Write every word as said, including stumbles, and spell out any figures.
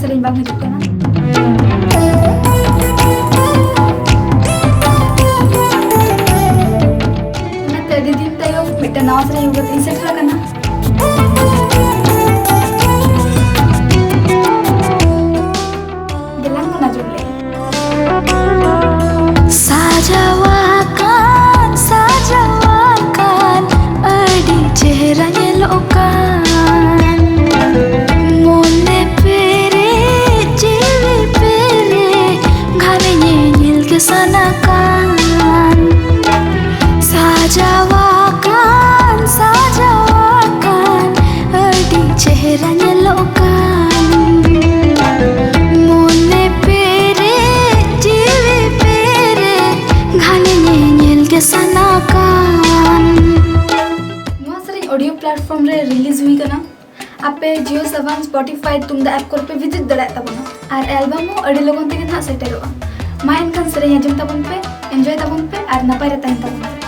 ᱥᱮᱨᱮᱧ ᱵᱟᱝ ᱦᱤᱡᱩᱜ ᱠᱟᱱᱟ᱾ ᱚᱱᱟᱛᱮ ᱟᱹᱰᱤ ᱫᱤᱱ ᱛᱟᱭᱚᱢ ᱢᱤᱫᱴᱟᱝ ᱱᱟᱣᱟ ᱥᱮᱨᱮᱧ ᱟᱹᱜᱩ ᱠᱟᱛᱮ ᱤᱧ ᱥᱮᱴᱮᱨ ᱟᱠᱟᱱᱟ᱾ ᱫᱮᱞᱟᱝ ᱵᱚᱱ ᱟᱸᱡᱚᱢ ᱞᱮᱜᱮ᱾ ᱥᱟᱡᱟᱣᱟᱠᱟᱱ, ᱥᱟᱡᱟᱣᱟᱠᱟᱱ, ᱟᱹᱰᱤ ᱪᱮᱦᱨᱟ ᱧᱮᱞᱚᱜ ᱠᱟᱱ, ᱢᱚᱱᱮ ᱯᱮᱨᱮᱡ, ᱡᱤᱣᱤ ᱯᱮᱨᱮᱡ, ᱜᱷᱟᱱᱮ ᱧᱮᱧᱮᱞ ᱜᱮ ᱥᱟᱱᱟ ᱠᱟᱱ᱾ ᱥᱟᱡᱟᱣᱟᱠᱟᱱ, ᱥᱟᱡᱟᱣᱟᱠᱟᱱ, ᱟᱹᱰᱤ ᱪᱮᱦᱨᱟ ᱧᱮᱞᱚᱜ ᱠᱟᱱ, ᱢᱚᱱᱮ ᱯᱮᱨᱮᱡ, ᱡᱤᱣᱤ ᱯᱮᱨᱮᱡ, ᱜᱷᱟᱱᱮ ᱧᱮᱧᱮᱞ ᱜᱮ ᱥᱟᱱᱟ ᱠᱟᱱ᱾ ᱱᱚᱣᱟ ᱥᱮᱨᱮᱧ audio platform ᱨᱮ release ᱦᱩᱭ ᱠᱟᱱᱟ᱾ ᱟᱯᱮ Jio Saavn, Spotify, ᱛᱩᱢᱫᱟᱜ app ᱠᱚᱨᱮ ᱯᱮ visit ᱫᱟᱲᱮᱭᱟᱜ ᱛᱟᱵᱚᱱᱟ᱾ ᱟᱨ album ᱦᱚᱸ ᱟᱹᱰᱤ ᱞᱚᱜᱚᱱ ᱛᱮᱜᱮ ᱱᱟᱦᱟᱜ ᱥᱮᱴᱮᱨᱚᱜᱼᱟ᱾ ᱢᱟ ᱮᱱᱠᱷᱟᱱ ᱥᱮᱨᱮᱧ ᱟᱸᱡᱚᱢ ᱛᱟᱵᱚᱱ ᱯᱮ, enjoy ᱛᱟᱵᱚᱱ ᱯᱮ ᱟᱨ ᱱᱟᱯᱟᱭ ᱨᱮ ᱛᱟᱦᱮᱱ ᱛᱟᱵᱚᱱ ᱯᱮ᱾